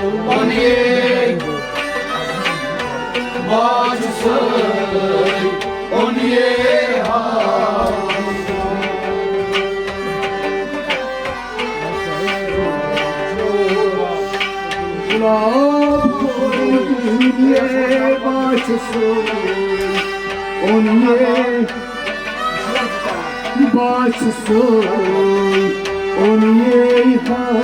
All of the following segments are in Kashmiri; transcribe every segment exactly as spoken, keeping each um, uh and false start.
اونیے باج سۭتۍ، اونیے ہاو۔ گلاب اونیے باج سۭتۍ، اونیے باج سۭتۍ، اونیے ہاو۔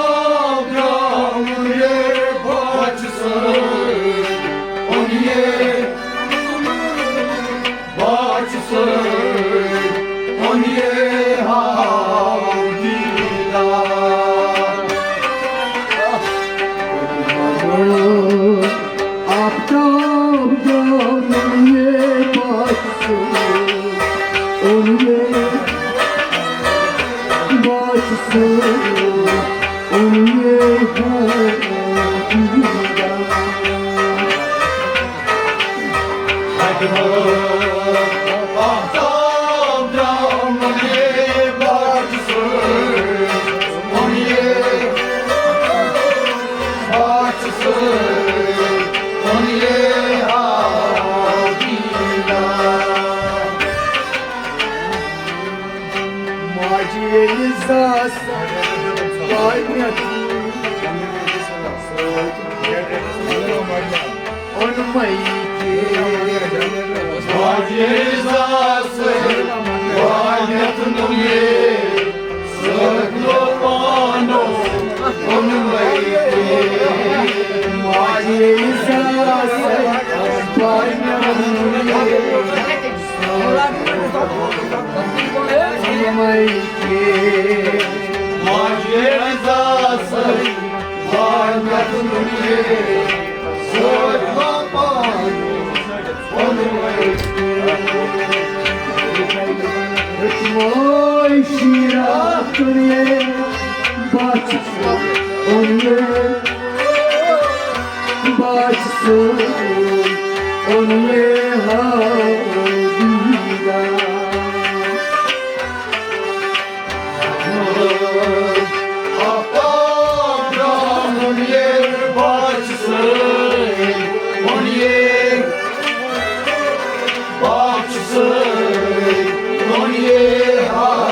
آفتاب دامن یہ بات اونیے باج سۭتۍ، اونیے ہاو۔ آفتاب دامن یہ باج سۭتۍ، اونیے باج سۭتۍ، اونیے ہاو۔ ماجہِ ییٚلہِ زاس گۄڈٕنیتھ اوٚن مَے کے۔ ماجہِ ییٚلہِ زاس گۄڈٕنیتھ نوٚو مے، سۭتۍ نوٚو پانو اوٚن مَے کے۔ ماجہِ ییٚلہِ زاس گۄڈٕنیتھ نوٚو مے، بس۔ اونیے ہاو دیدار۔ آفتاب درٛامُن ییٚلہِ بچہٕ سۭتۍ، اونیے بچہٕ سۭتۍ، اونیے ہاو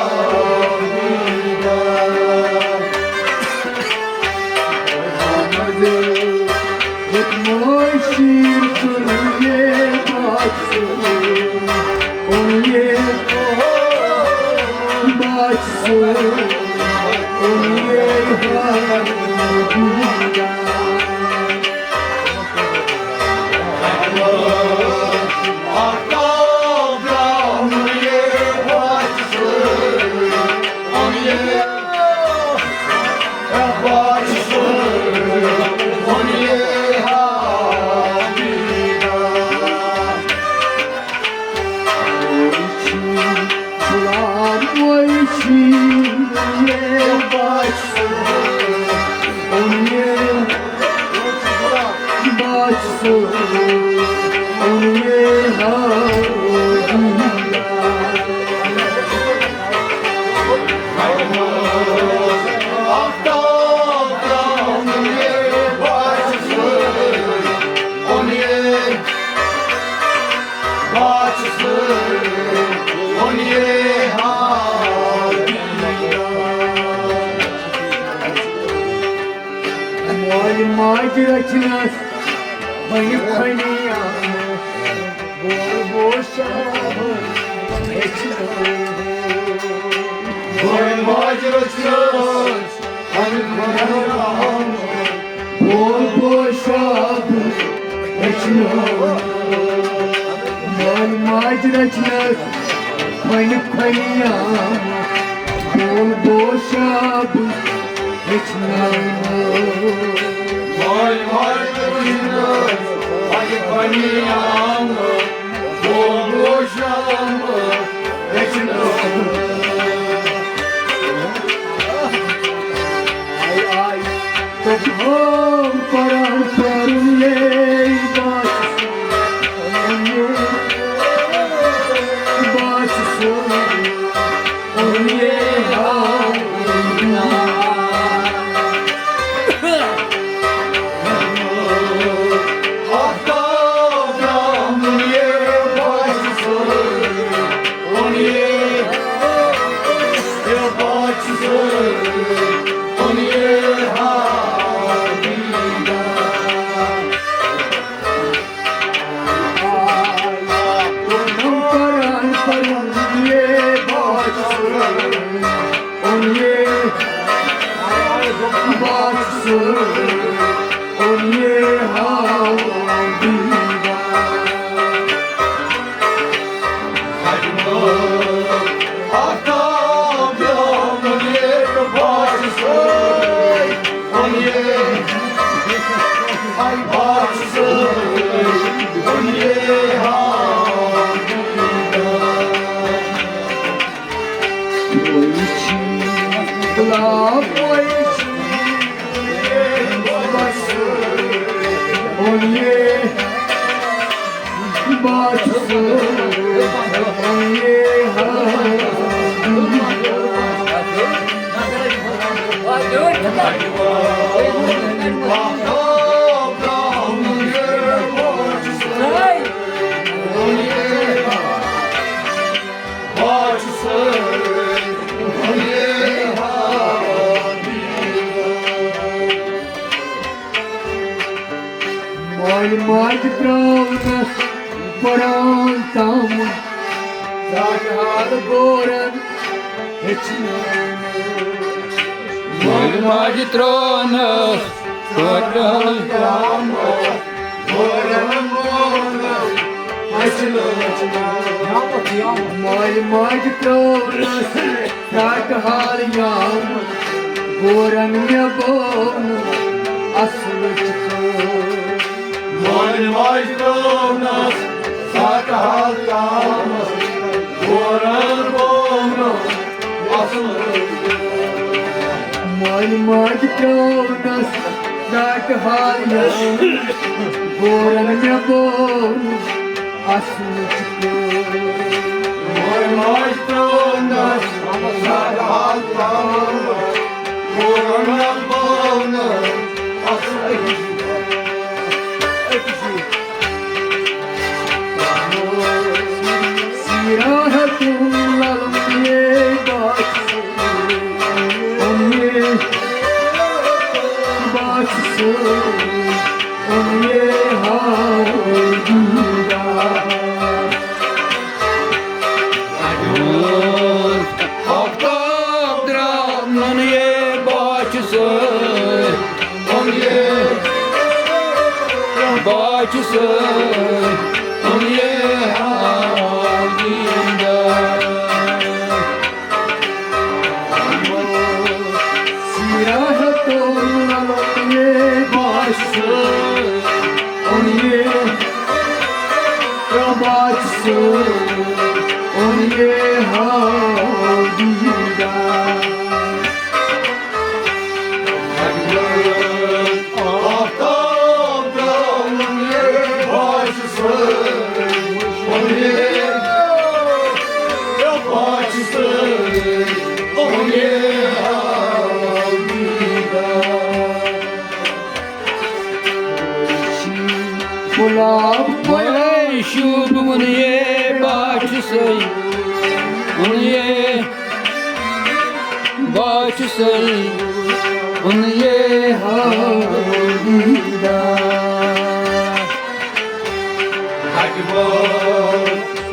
دیدار۔ مول ماج رچنس بنہِ خۄنی آمُت، بول بوشاہ ہیٚچھنٲوِتھ۔ مول ماج رچنس بنہِ خۄنی آمُت، بول بوشاہ ہیٚچھنٲوِتھ۔ مول ماج رچنس بنہِ خۄنی آمُت، بول بوشاہ ہیٚچھناونہٕ۔ مول ماج رچنس بنہِ خۄنی آمُت، بول بوشاہ ہیٚچھناونہٕ۔ آے، آے، تہٕ ہٲو پران پرُن یے بچہٕ سُنٛد، یے بچہٕ اون یہ ہاو دیدار۔ آفتاب درٛاو نُنیر باچہِ سۭتۍ، اون یہ، آے باچہِ سۭتۍ، اون یہ ہاو دیدار۔ وٕچھ گۄلاب وٕچھ بس، اون یہ بس، اون یہ ہاو۔ مالہِ ماجہِ ترٛاونَس قرآن تام، ژاٹہٕ حال گورَن ہیٚچھناونہٕ۔ مالہِ ماجہِ ترٛاونَس قرآن تام، مالہِ ماجہِ ترٛٲونَس ژاٹہٕ حال یام، گورَن مےٚ بٲونہٕ اَصلٕچ کٲم۔ مالہِ ماجہِ ترٛٲونَس ژاٹہٕ حال یام، گورَن بٲونہٕ اَصلٕچ کٲم۔ مالہِ ماجہِ ترٛٲونَس ژاٹہٕ حال یام، گورَن مےٚ بٲونہٕ اَصلٕچ کٲم۔ مالہِ ماجہِ ترٛٲونَس ژاٹہٕ حال یام، گورَن مےٚ بٲونہٕ اَصلٕچ کٲم۔ سیرا ہے تو لال یہ بات سن، یہ بات سن، یہ ہاو دیدار۔ آفتاب درٛاو نُنیر باچہِ سۭتۍ، اون یہ باچہِ سۭتۍ، اون یہ ہاو دیدار۔ سیرا ہے تو لال یہ بات سن، اون یہ بات سن، اون یہ ہاو دیدار۔ آفتاب درٛاو نُنیر باچہِ سۭتۍ، اون یہ باچہِ سۭتۍ، اون یہ ہاو دیدار۔ گۄلاب وَے شوٗبوُن یے باچہِ سۭتۍ، اون یہ باچہِ سۭتۍ، اون یہ ہاو دیدار۔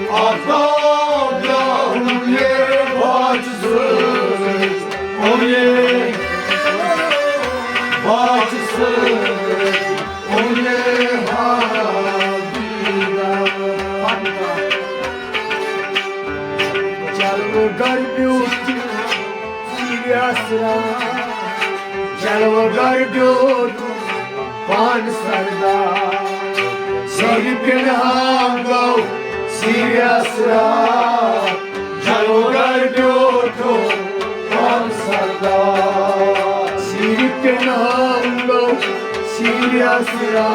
آفتاب درٛاو نُنیر باچہِ سۭتۍ، اون یہ باچہِ سۭتۍ، اون یہ ہاو دیدار۔ جلوٕ گر بیوٗٹھ ژیٖرۍ آسرا، جلوٕ گر بیوٗٹھ پان سردار۔ سیرِ پٮ۪نہٕ ہان گوٚو سیرِ آسرا، جلوٕ گر بیوٗٹھ پان سردار۔ سیرِ پٮ۪نہٕ ہان گوٚو سیرِ آسرا،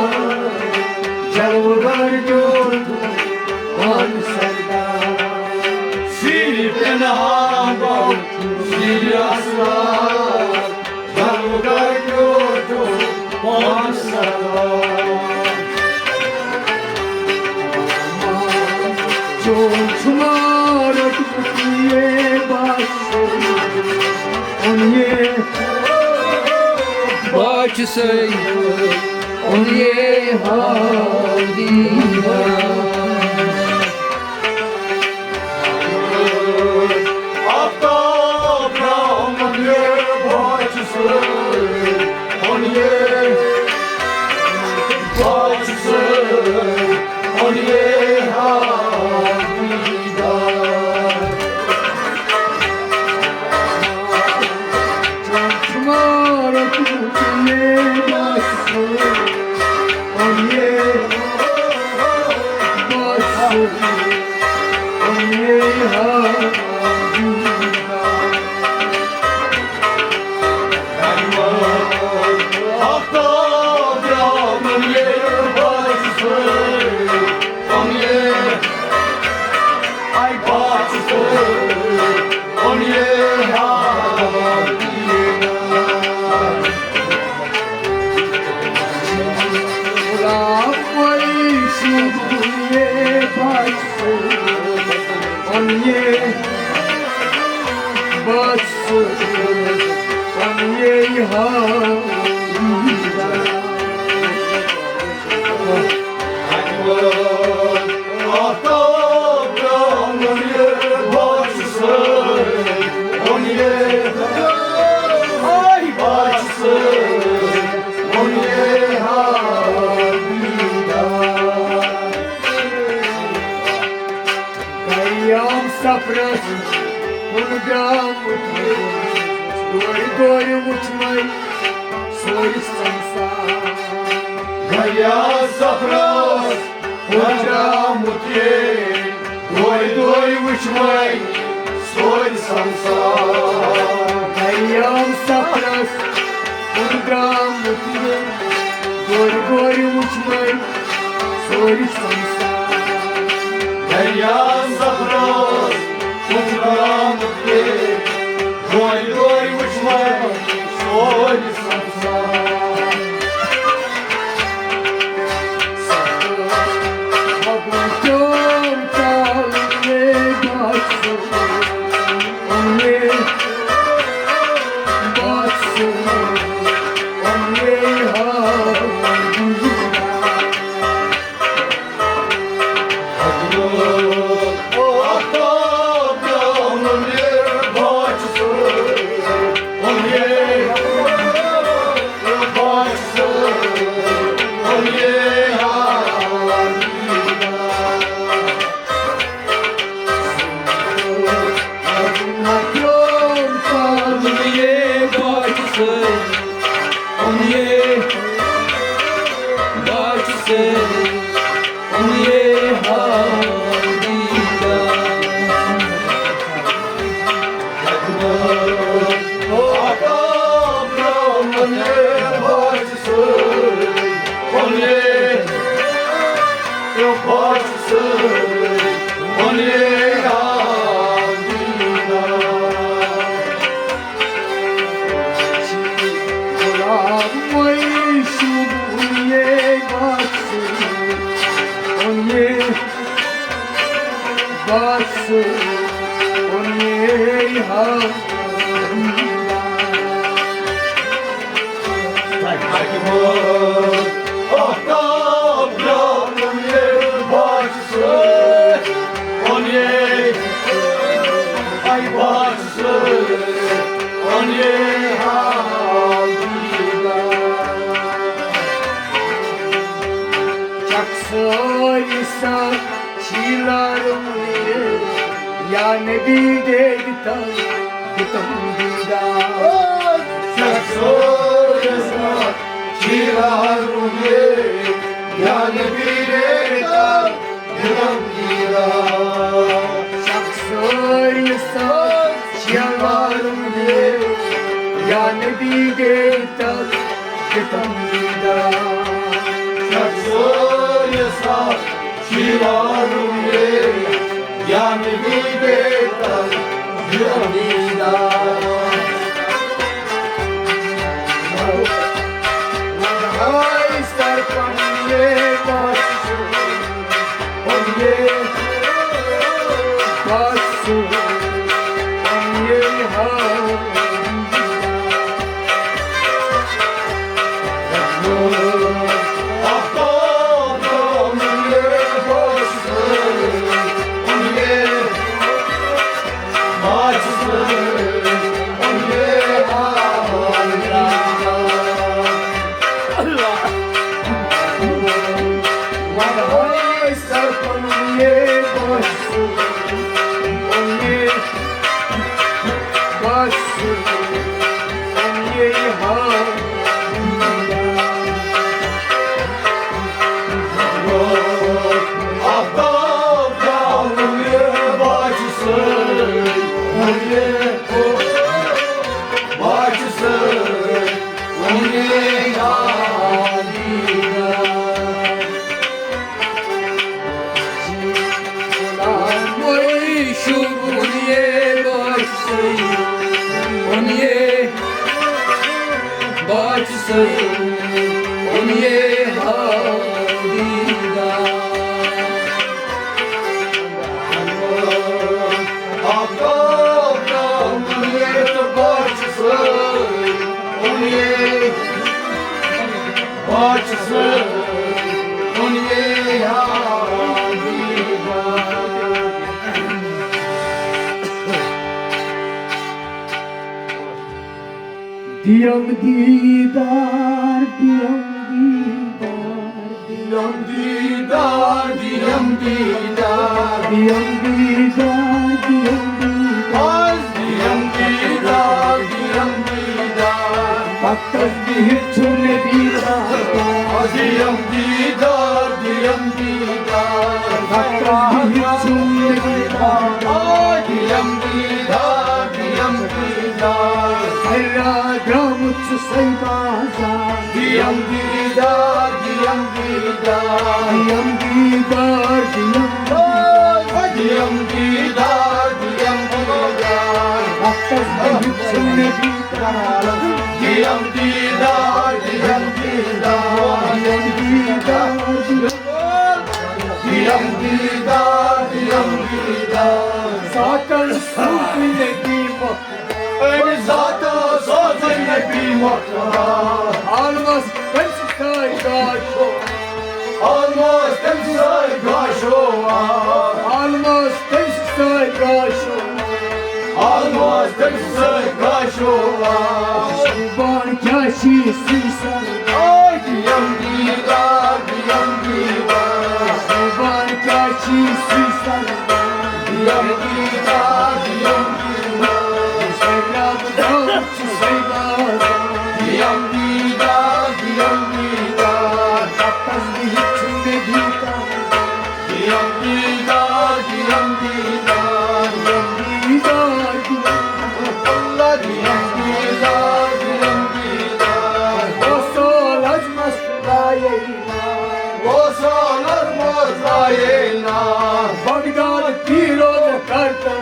جلوٕ گر بیوٗٹھ پان سردار۔ سیرِ پٮ۪نہٕ ہان گوٚو سیرِ آسرا، جلوٕ گر بیوٗٹھ پان سردار۔ چون چھُ مارت یے بس، اون یہ باچہِ سۭتۍ، اون یہ ہاو دیدار۔ آفتاب درٛاو نُنیر باچہِ سۭتۍ، اون یہ دریام سفرس کُن درٛامُت یہِ، دورِ دورِ وُچھ وۄنۍ سورُے سنسار۔ دریام سفرس کُن درٛامُت یہِ، دورِ دورِ وُچھ وۄنۍ سورُے سنسار۔ دریام سفرس کُن درٛامُت یہِ، دورِ دورِ وُچھ وۄنۍ سورُے سنسار۔ دریام سفرس کُن درٛامُت یہِ، دورِ دورِ وُچھ وۄنۍ سورُے سنسار۔ چک سٲری سان شیٖلا رُملے، یا نبی دے دِتم دِتم دیٖدار۔ چک سٲری سان شیٖلا رُملے، یا نبی دے دِتم دِتم دیٖدار۔ چک سٲری سان شیٖلا رُملے، یا نبی دے دِتم دِتم دیٖدار۔ چک سٲری سان شیٖلا رُملے، یا نبی دے دِتم دِتم دیٖدار۔ ہاے سر پننے بس، پننے بس، پننے ہاں۔ اُن یہ ہا دیدار۔ آفتاب تام اُن یہ تہٕ بہٕ چھُس، اُن یہ بہٕ چھُس، اُن یہ ہا دیدار۔ دِیَم دیٖدار، دِیَم دیٖدار، دِیَم دیٖدار، دِیَم دیٖدار۔ دِیَم دیٖدار، دِیَم دیٖدار۔ آز دِیَم دیٖدار، دِیَم دیٖدار۔ وقتَس بِہِتھ چھُم نبی دیٖدار۔ آز دِیَم دیٖدار، دِیَم دیٖدار۔ وقتَس بِہِتھ چھُم نبی دیٖدار۔ آز دِیَم دیٖدار، دِیَم دیٖدار۔ سرا درٛامُت چھُ سَے بازار۔ دِیَم دیٖدار، دِیَم دیٖدار۔ دِیَم دیٖدار، دِیَم دیٖدار۔ دِیَم دیٖدار، دِیَم دیٖدار۔ وقتَس بِہِتھ چھُم نبی دیٖدار۔ دِیَم دیٖدار، دِیَم دیٖدار۔ دِیَم دیٖدار، دِیَم دِیَم دیٖدار، دِیَم دیٖدار۔ ذاتن سوٗزُن نبی مۄخصر۔ أمۍ ذاتن سوٗزُن نبی مۄخصر۔ عالمس تٔمۍ سٕے سۭتۍ گاشو۔ عالمس تٔمۍ سٕے سۭتۍ گاشو۔ عالمس تٔمۍ سٕے سۭتۍ گاشو۔ عالمس تٔمۍ سٕے سۭتۍ گاشو۔ شوٗبان کیٛاہ چھِ سُے سر۔ آے دِیَم دیٖدار، دِیَم دیٖدار۔ شوٗبان کیٛاہ چھِ سُے سر۔ دِیَم دیٖدار، دِیَم دیٖدار۔ سیلاب گام چھُ سیلاب۔ دِیَم دیٖدار، دِیَم دیٖدار۔ تَتَس بِہِتھ چھُ مےٚ دیٖدار۔ دِیَم دیٖدار، دِیَم دیٖدار۔ دِیَم دیٖدار، دِیَم دیٖدار۔ اللہ دِیَم دیٖدار، دِیَم دیٖدار۔ وصال از مست لایے نا۔ وصال از مست لایے نا۔ بغداد پیرو کرتم۔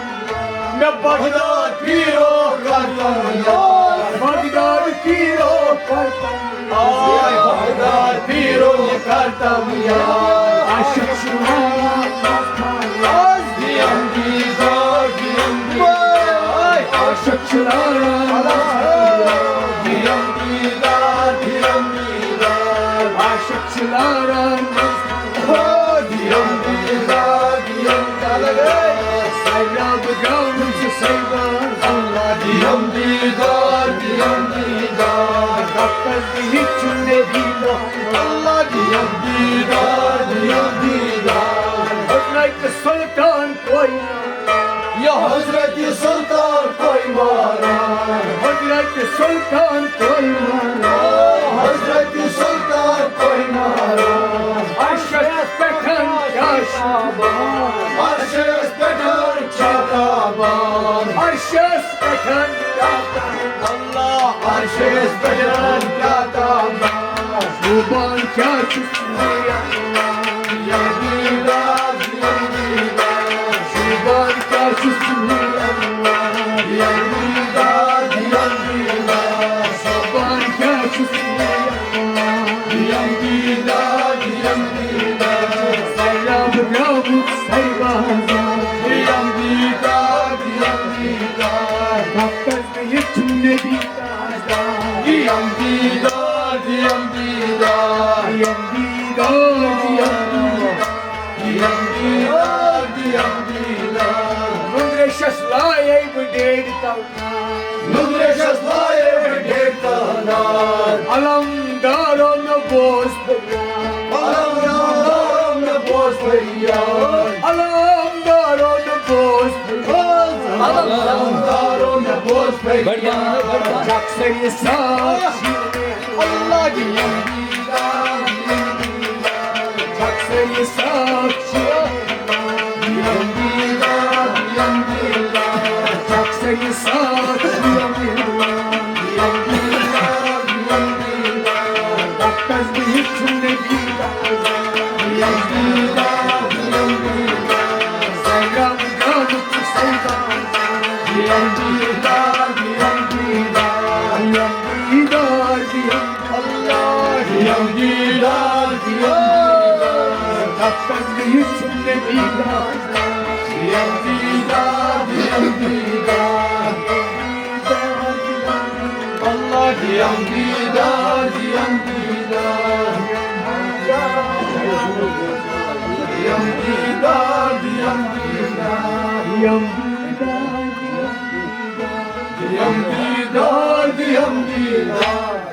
مےٚ بغداد پیرو کرتم یاد۔ بغداد پیرو کرتم۔ آے بغداد پیرو کرتم یاد۔ عاشق چھُ وَنان، آز دِیَم دیٖدار، دِیَم دیٖدار۔ عاشق چھُ لاران، دِیَم دیٖدار، دِیَم دیٖدار۔ عاشق چھُ لاران۔ دِیَم دیٖدار، دِیَم دیٖدار۔ سیلاب گام چھُ سیلاب۔ اللہ دِیَم دیٖدار، دِیَم دیٖدار۔ وقتَس بِہِتھ چھُ مےٚ دیٖدار۔ اللہ دِیَم دیٖدار، دِیَم دیٖدار۔ حضرت سلطان کوئی یا حضرت سلطان کوئی ماران۔ حضرت سلطان کوئی ماران۔ حضرت سلطان کوئی ماران۔ عرشس پٮ۪ٹھ کیٛاہ شوٗبان۔ عرشس پٮ۪ٹھ کیٛاہ تابان۔ عرشس پٮ۪ٹھ کیٛاہ تابان۔ اللہ عرشس پٮ۪ٹھ کیٛاہ تابان۔ شوٗبان کیٛاہ چھُ یا دیٖدار، یا دیٖدار۔ شوٗبان کیٛاہ چھُ یا دیٖدار، یا دیٖدار۔ شوٗبان کیٛاہ چھُ یا دیٖدار، یا دیٖدار۔ سیلاب درٛامُت سربازار۔ یا دیٖدار، یا دیٖدار۔ وقتَس بِہِتھ چھُم نبی تاجدار۔ دِیَم دیٖدار، دِیَم دیٖدار۔ دِیَم دیٖدار، دِیَم دیٖدار۔ دِیَم دیٖدار، دِیَم دیٖدار۔ نُنرٕ شَس لایے بہٕ ڈیڈِ تَل۔ نُنرٕ شَس لایے بہٕ ڈیڈِ تَل۔ علمدارو مےٚ بوز فریاد۔ علمدارو مےٚ بوز فریاد۔ علمدارو مےٚ بوز فریاد۔ علمدارو مےٚ بوز فریاد۔ چھَکھ سٲری ساکھ۔ اللہ دِیَم دیٖدار، دِیَم دیٖدار۔ چھَکھ سٲری ساکھ۔ دِیَم دیٖدار، دِیَم دیٖدار۔ چھَکھ سٲری ساکھ۔ دِیَم دیٖدار، دِیَم دیٖدار۔ وقتَس بِہِتھ چھُم نبی دیٖدار۔ دِیَم دیٖدار، دِیَم دیٖدار۔ سیلاب گام چھُ سیلاب۔ دِیَم دیٖدار، دِیَم دیٖدار۔ دِیَم دیٖدار، دِیَم دیٖدار۔ یہِ چھُم نبی داد۔ دِیم دیٖدار، دِیم دیٖدار۔ اللہ دِیم دیٖدار، دِیم دیٖدار۔ دِیم دیٖدار، دِیم دیٖدار۔ دِیم دیٖدار، دِیم دیٖدار۔